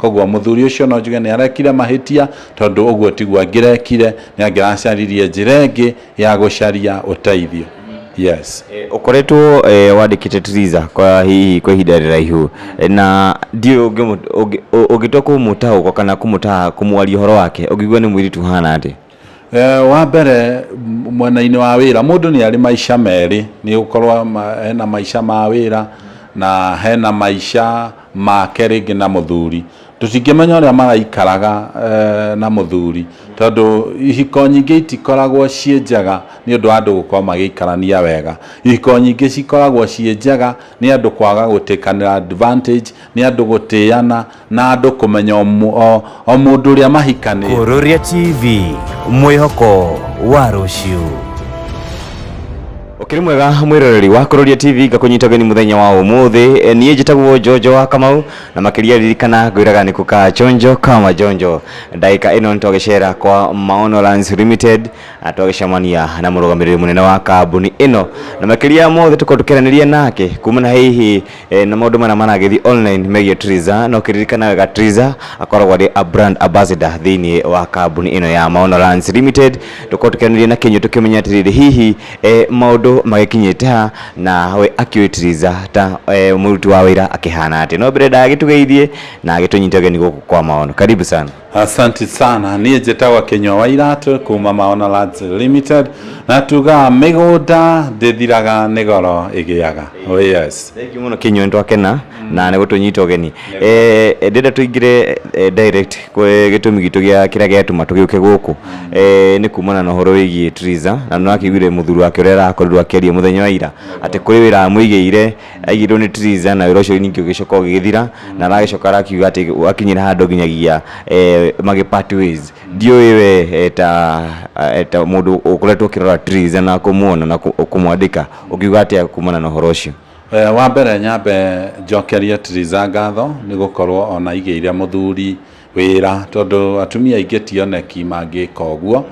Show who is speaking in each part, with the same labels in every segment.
Speaker 1: Koguo mũthuri ũcio no njuge nĩ arekire mahĩtia, tondũ ũguo tiguo angĩrekire, nĩ angĩracaririe njĩra ĩngĩ ya gũcaria ũteithio. Yes.
Speaker 2: Ũkoretwo wandĩkĩte Triza kwa hihi kwa ihinda rĩraihu, na ndiũĩ ũngĩtua kũmũtaũkwo kana kũmũtaa kũmwaria ũhoro wake, ũngĩigua nĩ mũirĩtu ũhana atĩa?
Speaker 1: Wa mbere, mwena-inĩ wa wĩra, mũndũ nĩ arĩ maica merĩ, nĩ gũkorwo hena maica ma wĩra na hena maica make rĩngĩ na mũthuri. Tũtingĩmenya ũrĩa maraikaraga na mũthuri, tondũ ihiko nyingĩ itikoragwo ciĩ njega nĩ ũndũ wa andũ gũkorwo magĩikarania wega. Ihiko nyingĩ cikoragwo ciĩ njega nĩ andũ kwaga gũtĩkanĩra advantage, nĩ andũ gũtĩana, na andũ kũmenya o mũndũ ũrĩa mahikanĩtie.
Speaker 3: Kururia TV, mwĩhoko wa rũciũ.
Speaker 2: Ũkĩrĩ mwega mwĩroreri wa Kururia TV, ngakũnyita ũgeni mũthenya wa ũmũthĩ. Niĩ njĩtagwo Njonjo wa Kamau, na makĩria ririkana ngwĩraga nĩ kũkaa chonjo kama jonjo. Ndagĩka ĩno nĩtwagĩcera kwa Maono Lands Limited, na twagĩcemania na mũrũgamĩrĩri mũnene wa kambuni ĩno, na makĩria mothe tũkorwo tũkĩaranĩria nake kumana hihi na maũndũ marĩa maragĩthiĩ online megiĩ Triza. No kĩririkana wega, Triza akoragwo arĩ a brand ambassador thĩinĩ wa kambuni ĩno ya Maono Lands Limited. Tũkorwo tũkĩaranĩria na Kĩnyũ tũkĩmenya atĩrĩrĩ, hihi maũndũ magĩkinyĩte ha, na we akĩũĩ Triza ta mũruti wa wĩra akĩhana atĩa. No mbere ndagĩtũgeithie na agĩtũnyite ũgeni gũkũ kwa Maono. Karibu sana.
Speaker 1: Asante sana. Niĩ njĩtagwo Kĩnyua wa Iratũ kuma Maono Lands Limited, na tugaga mĩgũnda ndĩthiraga, nĩ goro ĩgĩaga. Oh yes.
Speaker 2: Thank you mũno Kĩnyua, nĩtwakena na nĩ gũtũnyita ũgeni. Ndĩrenda tũingĩre direct kwĩ gĩtũmi gitũ gĩa kĩrĩa gĩatũma tũgĩũke gũkũ, nĩ kumana na ũhoro wĩgiĩ Triza, na nĩwakĩiguire mũthuri wake ũrĩa arakorirwo akĩaria mũthenya wa ira atĩ kũrĩ wĩra amũigĩire, aigĩirwo nĩ Triza, na wĩra ũcio ningĩ ũgĩcoka ũgĩgĩthira, na aragĩcoka arakiuga atĩ akinyĩra handũ nginyagia magĩ part ways. Ndiũĩ we ta mũndũ ũkoretwo ũkĩrora Triza na kũmuona na kũmwandĩka, ũngiuga atĩa kumana na ũhoro ũcio?
Speaker 1: Wa mbere, nyambe njokerie Triza ngatho nĩ gũkorwo ona aigĩire mũthuri wĩra, tondũ atumia aingĩ ti oneki mangĩka ũguo.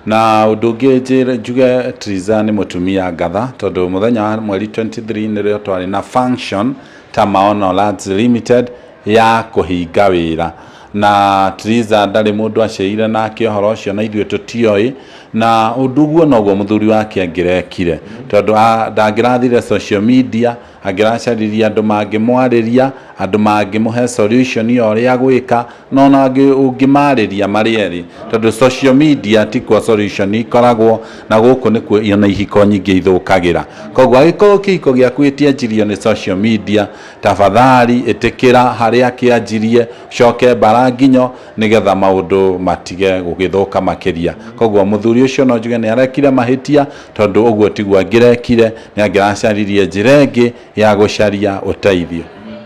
Speaker 1: Na ũndũ ũngĩ njuge Triza nĩ mũtumia ngatha, tondũ mũthenya wa mweri 23 nĩrĩo twarĩ na function ta Maono Lands Limited ya kũhinga wĩra, na Triza ndarĩ mũndũ aceire nake ũhoro ũcio, na ithuĩ tũtioĩ. Na ũndũ ũguo noguo mũthuri wake angĩrekire, tondũ ndangĩrathire social media, angĩracaririe andũ mangĩmwarĩria, andũ mangĩmũhe solution ya ũrĩa gwĩka, na ona ũngĩmarĩria marĩ erĩ, tondũ social media tikuo solution ikoragwo, na gũkũ nĩkuo ona ihiko nyingĩ ithũkagĩra. Koguo angĩkorwo kĩhiko gĩaku gĩtianjirio nĩ social media, tafadhali ĩtĩkĩra harĩa kĩanjirie, coke mbara nginyo nĩgetha maũndũ matige gũgĩthũka makĩria. Koguo mũthuri ũcio no njuge nĩ arekire mahĩtia, tondũ ũguo tiguo angĩrekire, nĩ angĩracaririe njĩra ĩngĩ ya gũcaria ũteithio.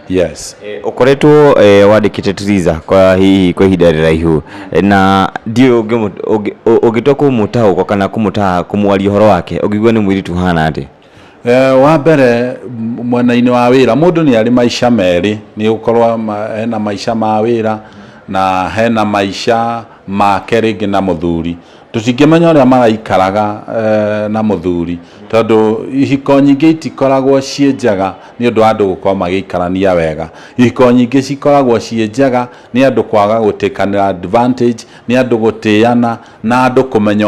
Speaker 1: Yes.
Speaker 2: Ũkoretwo wandĩkĩte Triza kwa hihi kwa ihinda rĩraihu, na ndiũĩ ũngĩtua kũmũtaũkwo kana kũmũtaa kũmwaria ũhoro wake, ũngĩigua nĩ mũirĩtu ũhana atĩa?
Speaker 1: Wa mbere, mwena-inĩ wa wĩra, mũndũ nĩ arĩ maica merĩ, nĩ gũkorwo hena maica ma wĩra na hena maica make rĩngĩ na mũthuri. Tũtingĩmenya ũrĩa maraikaraga na mũthuri, tondũ ihiko nyingĩ itikoragwo ciĩ njega nĩ ũndũ wa andũ gũkorwo magĩikarania wega. Ihiko nyingĩ cikoragwo ciĩ njega nĩ andũ kwaga gũtĩkanĩra advantage, nĩ andũ gũtĩana, na andũ kũmenya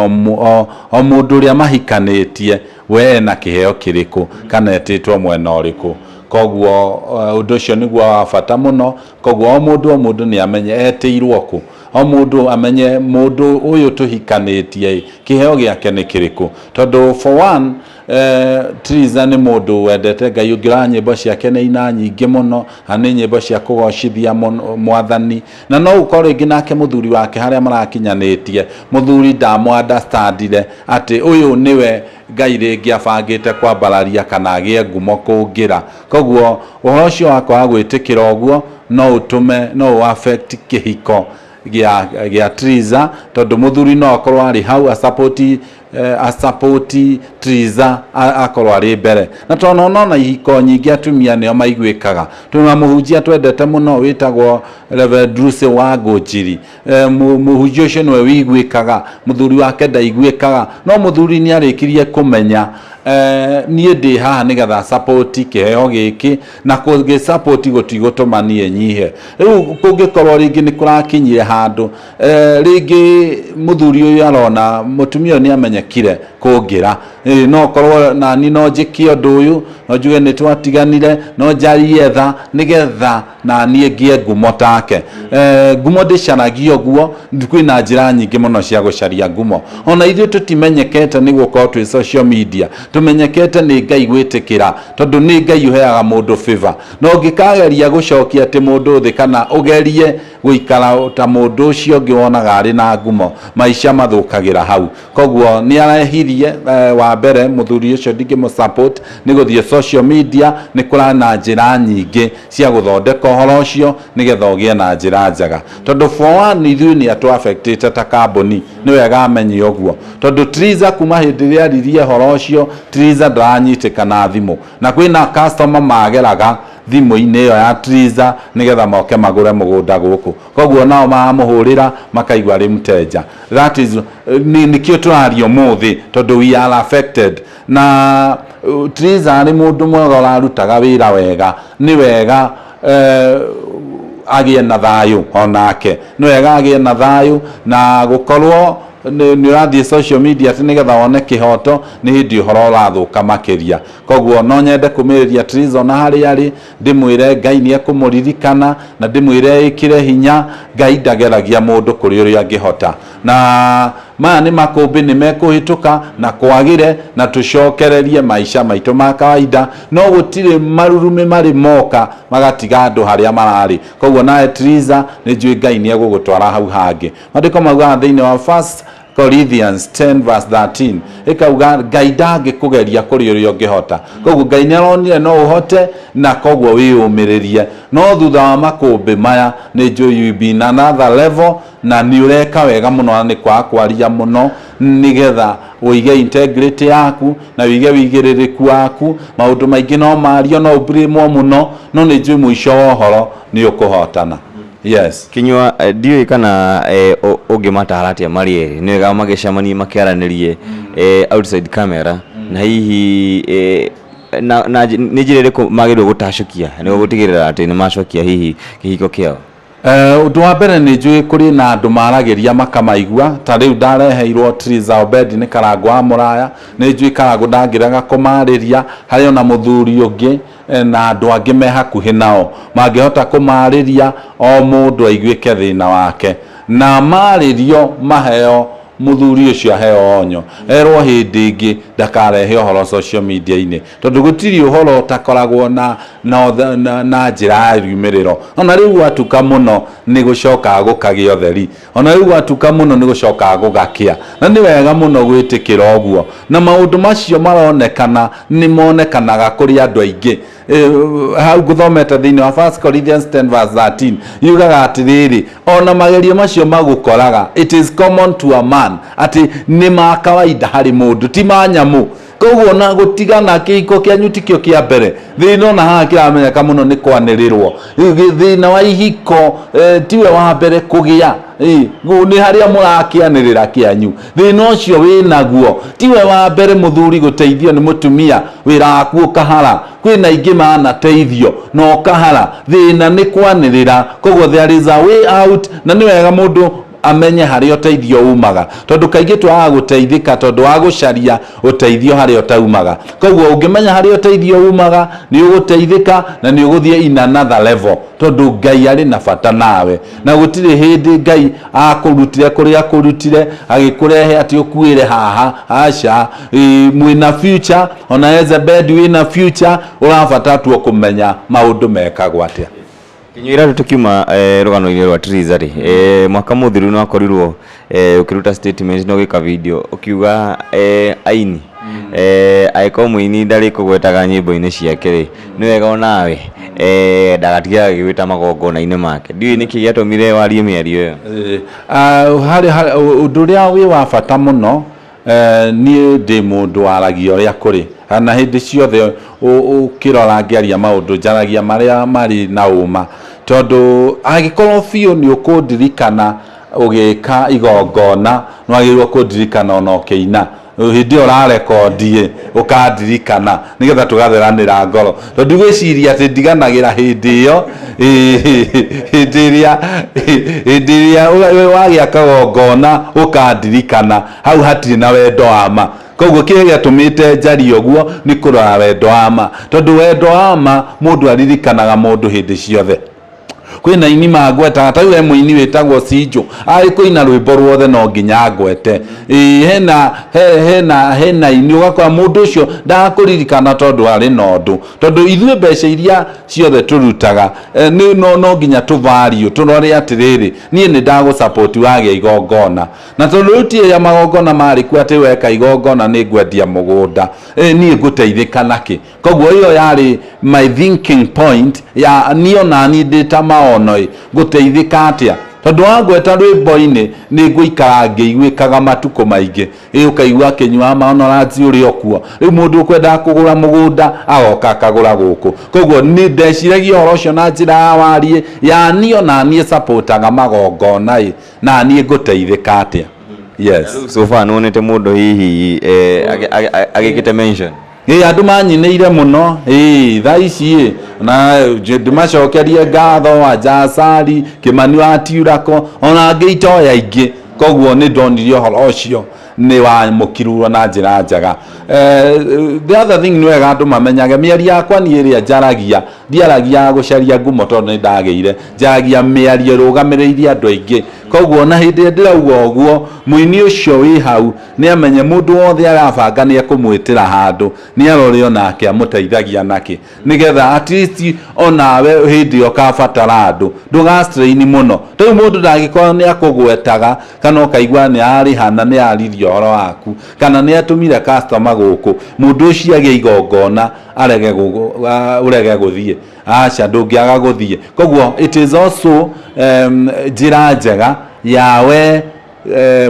Speaker 1: o mũndũ ũrĩa mahikanĩtie we ena kĩheo kĩrĩkũ kana etĩtwo mwena ũrĩkũ. Koguo ũndũ ũcio nĩguo wa bata mũno. Koguo o mũndũ nĩ amenye etĩirwo kũ, o mũndũ amenye mũndũ ũyũ tũhikanĩtie kĩheo gĩake nĩ kĩrĩkũ, tondũ for one, Triza nĩ mũndũ wendete Ngai. Ũngĩrora nyĩmbo ciake, nĩ ina nyingĩ mũno, na nĩ nyĩmbo cia kũgocithia Mwathani. Na no ũkorwo rĩngĩ nake mũthuri wake harĩa marakinyanĩtie, mũthuri ndamũ understandire atĩ ũyũ nĩwe Ngai rĩngĩ abangĩte kwambararia kana agĩe ngumo kũngĩra. Koguo ũhoro ũcio wa kwaga gwĩtĩkĩra ũguo no ũtũme, no ũ affect kĩhiko gĩa Triza, tondũ mũthuri no akorwo arĩ hau asupport Triza, akorwo arĩ mbere. Na tondũ nona ihiko nyingĩ atumia nĩo maiguĩkaga. Twĩna mũhunjia twendete mũno wĩtagwo Reverend Lucy wa Ngũnjiri. Mũhunjia ũcio nĩwe wĩiguĩkaga, mũthuri wake ndaiguĩkaga, no mũthuri nĩ arĩkirie kũmenya Niĩ ndĩ haha nĩgetha support kĩheo gĩkĩ, na kũgĩ support gũtigũtũma niĩ nyihe. Rĩu kũngĩkorwo rĩngĩ nĩ kũrakinyire handũ, rĩngĩ mũthuri ũyũ arona mũtumia ũyũ nĩ amenyekire kũngĩra, no korwo nani no njĩke ũndũ ũyũ, no njuge nĩ twatiganire, no njarie tha nĩgetha naniĩ ngĩe ngumo take. Ngumo ndĩcaragia ũguo, kwĩna njĩra nyingĩ mũno cia gũcaria ngumo. Ona ithuĩ tũtimenyekete nĩ gũkorwo twĩ social media, tũmenyekete nĩ Ngai gwĩtĩkĩra, tondũ nĩ Ngai ũheaga mũndũ favor. Na ũngĩkageria gũcokia atĩ mũndũ thĩ kana ũgerie gũikara ta mũndũ ũcio ũngĩ wonaga arĩ na ngumo, maica mathũkagĩra hau. Koguo nĩ arehirie, wa mbere mũthuri ũcio ndingĩmũ support nĩ gũthiĩ social media, nĩ kũrĩ na njĩra nyingĩ cia gũthondeka ũhoro ũcio nĩgetha ũgĩe na njĩra njega. Tondũ for one ithuĩ nĩ atũ affectĩte ta kambuni, nĩ wega amenye ũguo. Tondũ Triza kuma hĩndĩ ĩrĩa aririe ũhoro ũcio, Triza ndaranyitĩkana thimũ. Na kwĩna customer mageraga thimũ-inĩ ĩyo ya Triza nĩgetha moke magũre mũgũnda gũkũ. Koguo nao maramũhũrĩra makaigua arĩ mteja. That is, nĩkĩo tũraria ũmũthĩ, tondũ we are affected. Na Triza arĩ mũndũ mwega ũrarutaga wĩra wega, nĩ wega agĩe na thayũ onake. Nĩ wega agĩe na thayũ, na gũkorwo nĩ ũrathiĩ social media atĩ nĩgetha wone kĩhoto, nĩ hĩndĩ ũhoro ũrathũka makĩria. Koguo no nyende kũmĩrĩria Triza ona harĩa arĩ, ndĩmwĩre Ngai nĩ ekũmũririkana, na ndĩmwĩre ĩkĩre hinya. Ngai ndageragia mũndũ kũrĩ ũrĩa angĩhota. Na maya nĩ makũmbĩ, nĩ mekũhĩtũka na kwagĩre, na tũcokererie maica maitũ ma kawaida, no gũtirĩ marurumĩ marĩ moka magatiga andũ harĩa mararĩ. Koguo nawe Triza, nĩ njũĩ Ngai nĩ egũgũtwara hau hangĩ. Maandĩko maugaga thĩinĩ wa 1 Corinthians 10 verse 13, ĩkauga Ngai ndangĩkũgeria kũrĩ ũrĩa ũngĩhota. Koguo Ngai nĩ aronire no ũhote, na koguo wĩyũmĩrĩrie. No thutha wa makũmbĩ maya nĩ njũĩ you will be in another level, na nĩ ũreka wega mũno, na nĩ kwaga kwaria mũno nĩgetha ũige integrity yaku na ũige wĩigĩrĩrĩku waku. Maũndũ maingĩ no mario, no ũbrimwo mũno, no nĩ njũĩ mũico wa ũhoro nĩ ũkũhotana. Yes.
Speaker 2: Kinyua, ndiũĩ kana ũngĩmatara atĩa marĩ erĩ, nĩ wega magĩcemanie makĩaranĩrie outside camera, na hihi na nĩ njĩra ĩrĩkũ magĩrĩirwo gũtacũkia nĩguo gũtigĩrĩra atĩ nĩ macokia hihi kĩhiko kĩao?
Speaker 1: Ũndũ wa mbere nĩ njũĩ kũrĩ na andũ maragĩria makamaigua, ta rĩu ndareheirwo Triza Obedi nĩ Karangũ wa Mũraya, nĩ njũĩ Karangũ ndangĩrega kũmarĩria, harĩ ona mũthuri ũngĩ na andũ angĩ me hakuhĩ nao mangĩhota kũmarĩria, o mũndũ aiguĩke thĩna wake, na marĩrio maheo mũthuri ũcio aheo onyo, erwo hĩndĩ ĩngĩ ndakarehe ũhoro social media-inĩ, tondũ gũtirĩ ũhoro ũtakoragwo na njĩra ya riumĩrĩro. Ona rĩu gwatuka mũno nĩ gũcokaga gũkagĩa ũtheri, ona rĩu gwatuka mũno nĩ gũcokaga gũgakĩa, na nĩ wega mũno gwĩtĩkĩra ũguo. Na maũndũ macio maronekana nĩ monekanaga kũrĩ andũ aingĩ. Hau ngũthomete thĩinĩ wa 1 Corinthians 10 verse 13 yugaga atĩrĩrĩ, ona magerio macio magũkoraga, it is common to a man, atĩ nĩ ma kawaida harĩ mũndũ, ti ma nyamũ. Koguo ona gũtigana kĩhiko kĩanyu tikĩo kĩa mbere, thĩna ona haha kĩramenyeka mũno nĩ kwanĩrĩrwo. Thĩna wa ihiko tiwe wa mbere kũgĩa, nĩ harĩa mũrakĩanĩrĩra kĩanyu. Thĩna ũcio wĩnaguo tiwe wa mbere mũthuri gũteithio nĩ mũtumia, wĩra waku ũkahara, kwĩna aingĩ manateithio na ũkahara. Thĩna nĩ kwanĩrĩra. Koguo there is a way out, na nĩ wega mũndũ amenye harĩa ũteithio umaga, tondũ kaingĩ twagaga gũteithĩka tondũ wa gũcaria ũteithio harĩa ũtaumaga. Koguo ũngĩmenya harĩa ũteithio umaga, nĩ ũgũteithĩka na nĩ ũgũthiĩ in another level, tondũ Ngai arĩ na bata nawe, na gũtirĩ hĩndĩ Ngai akũrutire kũrĩa akũrutire agĩkũrehe atĩ ũkuĩre haha. Aca, mwĩna future, ona Elizabeth wĩna future, ũrabatara tu kũmenya maũndũ mekagwo atĩa.
Speaker 2: Kinyua, ira tukiuma rũgano-inĩ rwa Triza rĩ, mwaka mũthiru nĩ wakorirwo ũkĩruta statement na ũgĩka video ũkiuga aini angĩkorwo mũini ndarĩ kũgwetaga nyĩmbo-inĩ ciake rĩ, nĩ wega onawe ndagatige agĩgwĩta magongona-inĩ make. Ndiũĩ nĩkĩ gĩatũmire warie mĩario ĩyo.
Speaker 1: Harĩ ũndũ ũrĩa wĩ wa bata mũno, niĩ ndĩ mũndũ waragia ũrĩa kũrĩ, na hĩndĩ ciothe ũkĩrora ngĩaria maũndũ njaragia marĩa marĩ na ũma, tondũ angĩkorwo biũ nĩ ũkũndirikana ũgĩka igongona, nĩ wagĩrĩirwo kũndirikana ona ũkĩina. Hĩndĩ ĩyo ũrarekondi ũkandirikana nĩgetha tũgatheranĩra ngoro, tondũ ndigwĩciria atĩ ndiganagĩra hĩndĩ ĩyo. Hĩndĩ ĩrĩa wagĩa kagongona ũkandirikana, hau hatirĩ na wendo wa ma. Koguo kĩrĩa gĩatũmĩte njarie ũguo nĩ kũrora wendo wa ma, tondũ wendo wa ma mũndũ aririkanaga mũndũ hĩndĩ ciothe. Kwĩna aini mangwetaga, ta rĩu he mũini wĩtagwo Cinjũ, arĩ kũina rwĩmbo ruothe no nginya ngwete. Ĩĩ, hena he, hena hena aini ũgakora mũndũ ũcio ndakũririkana tondũ arĩ na ũndũ, tondũ ithuĩ mbeca iria ciothe tũrutaga, nĩ no nginya tũ value, tũrore atĩrĩrĩ, niĩ nĩ ndagũ support wagĩa igongona. Na tondũ rĩu ti rĩrĩa magongona marĩ kuo atĩ weka igongona nĩ ngwendia mũgũnda, niĩ ngũteithĩka nakĩ? Koguo ĩyo yarĩ my thinking point ya niĩ onaniĩ ndĩ ta Maono ĩ ngũteithĩka atĩa, tondũ wangweta rwĩmbo-inĩ nĩ ngũikara ngĩiguĩkaga matukũ maingĩ. Ĩ ũkaigua akĩnyua Maono Lads ũrĩ o kuo. Rĩu mũndũ ũkwendaga kũgũra mũgũnda agoka akagũra gũkũ. Koguo nĩ ndeciragia ũhoro ũcio na njĩra ya wariĩ ya niĩ onaniĩ supportaga magongona ĩ na niĩ ngũteithĩka atĩa. Yes.
Speaker 2: So far nĩwonete mũndũ hihi agĩkĩte mention?
Speaker 1: Ĩ, andũ manyinĩire mũno. Ĩ, thaa ici ĩ na ndĩmacokerie ngatho, Wanjacari Kĩmani wa Tiurako, ona angĩ itoya aingĩ. Koguo nĩ ndonire ũhoro ũcio nĩ wamũkirwo na njĩra njega. The other thing, nĩ wega andũ mamenyage mĩario yakwa niĩ ĩrĩa njaragia, ndiaragia gũcaria ngumo, tondũ nĩ ndagĩire. Njaragia mĩario ĩrũgamĩrĩirie andũ aingĩ. Koguo ona hĩndĩ ĩrĩa ndĩrauga ũguo, mũini ũcio wĩ hau nĩ amenye mũndũ wothe arabanga nĩ ekũmwĩtĩra handũ, nĩ arore onake amũteithagia nakĩ, nĩgetha at least onawe hĩndĩ ĩyo ũkabatara andũ ndũga strain mũno. Rĩu mũndũ ndangĩkorwo nĩ akũgwetaga kana ũkaigua nĩ arĩha na nĩ aririe ũhoro waku kana nĩ atũmire customer gũkũ, mũndũ ũcio agĩe igongona arege ũrege gũthiĩ. Aca, ndũngĩaga gũthiĩ. Koguo it is also njĩra njega yawe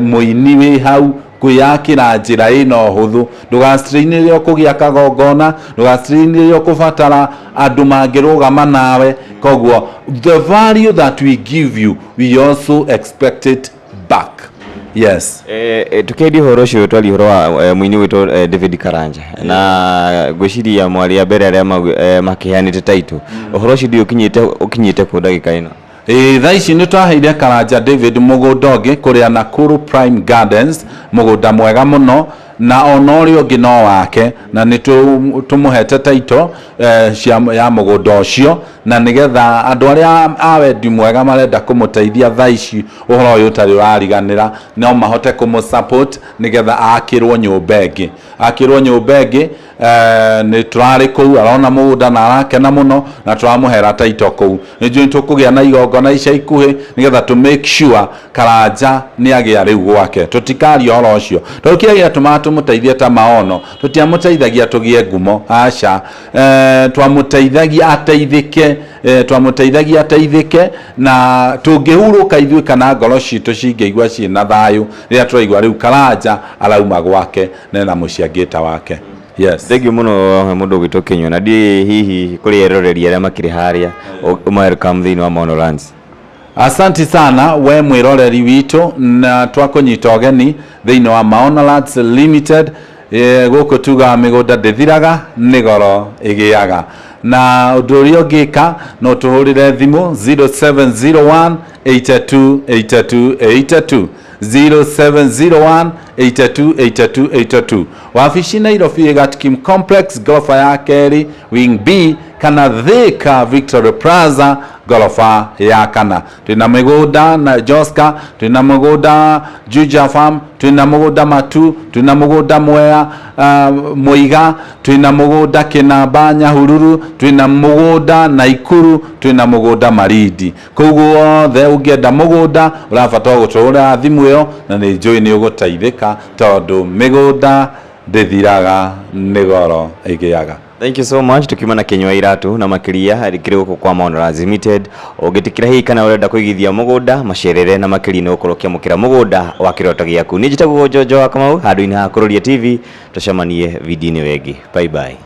Speaker 1: mũini wĩ hau kwĩyakĩra njĩra ĩna ũhũthũ. Ndũga strain rĩrĩa ũkũgĩa kagongona, ndũga strain rĩrĩa ũkũbatara andũ mangĩrũgama nawe. Koguo the value that we give you, we also expect it back. Yes.
Speaker 2: Tukiendia ũhoro ũcio, twaria ũhoro wa mũini witũ David Karanja, na ngwĩciria mwarĩ a mbere arĩa makĩheanĩte title, ũhoro ũcio ndiũ ũkinyĩte kũ ndagĩka ĩno?
Speaker 1: Ĩ, thaa ici nĩ twaheire Karanja David mũgũnda ũngĩ kũrĩa Nakuru Prime Gardens, mũgũnda mwega mũno, na ona ũrĩa ũngĩ no wake, na nĩ tũmũhete title cia ya mũgũnda ũcio, na nĩgetha andũ arĩa a wendi mwega marenda kũmũteithia thaa ici ũhoro ũyũ ũtarĩ ũrariganĩra, no mahote kũmũ support nĩgetha akĩrwo nyũmba ĩngĩ, akĩrwo nyũmba ĩngĩ. Nĩ tũrarĩ kũu, arona mũgũnda na arakena mũno, na tũramũhera title kũu. Nĩ njũĩ tũkũgĩa na igongona ica ikuhĩ nĩgetha tũ make sure Karanja nĩ agĩa rĩu gwake. Tũtikaria ũhoro ũcio, tondũ kĩrĩa gĩatũmaga tũmũteithie ta Maono, tũtiamũteithagia tũgĩe ngumo, aca. Twamũteithagia ateithĩke, twamũteithagia ateithĩke, na tũngĩhurũka ithuĩ kana ngoro citũ cingĩigua ciĩna thayũ rĩrĩa tũraigua rĩu Karanja arauma gwake na ena mũciangĩta wake. Yes.
Speaker 2: Thank you mũno mũndũ ũgwĩtwo Kĩnyua, na ndiĩ hihi kũrĩ eroreri arĩa makĩrĩ harĩa ũma welcome thĩinĩ wa Maono Lands.
Speaker 1: Asanti sana we mwĩroreri witũ, na twakũnyita ũgeni thĩinĩ wa Maono Lands Limited. Gũkũ tugaga mĩgũnda ndĩthiraga, nĩ goro ĩgĩaga. Na ũndũ ũrĩa ũngĩka, no tũhũrĩre thimũ 0701 82 82 82, 0701 82 82 82. Wabici Nairobi ĩ Gatkim Complex, ngoroba ya kerĩ, wing B, kana Thika Victoria Plaza, ngoroba ya kana. Twĩna mĩgũnda na Joska, twĩna mũgũnda Juja Farm, twĩna mũgũnda Matu, twĩna mũgũnda Mwea, Mũiga, twĩna mũgũnda Kĩnamba Nyahururu, twĩna mũgũnda Naikuru, twĩna mũgũnda Malindi. Kũu guothe ũngĩenda mũgũnda, ũrabatara gũtũhũrĩra thimũ ĩyo, na nĩ njũĩ nĩ ũgũteithĩka, tondũ mĩgũnda ndĩthiraga, nĩ goro ĩgĩaga.
Speaker 2: Thank you so much. Tukiuma na Kĩnyua Iratu, na makĩria kĩrĩ gũkũ kwa Maono Lands Limited. Ũngĩtĩkĩra hihi kana ũrenda kũigithia mũgũnda, macerere, na makĩria nĩ ũgũkorwo ũkĩamũkĩra mũgũnda wa kĩroto gĩaku. Niĩ njĩtagwo Njonjo wa Kamau, handũ-inĩ ha Kũrũria TV. Tũcemanie video-inĩ ĩyo ĩngĩ. Bye bye.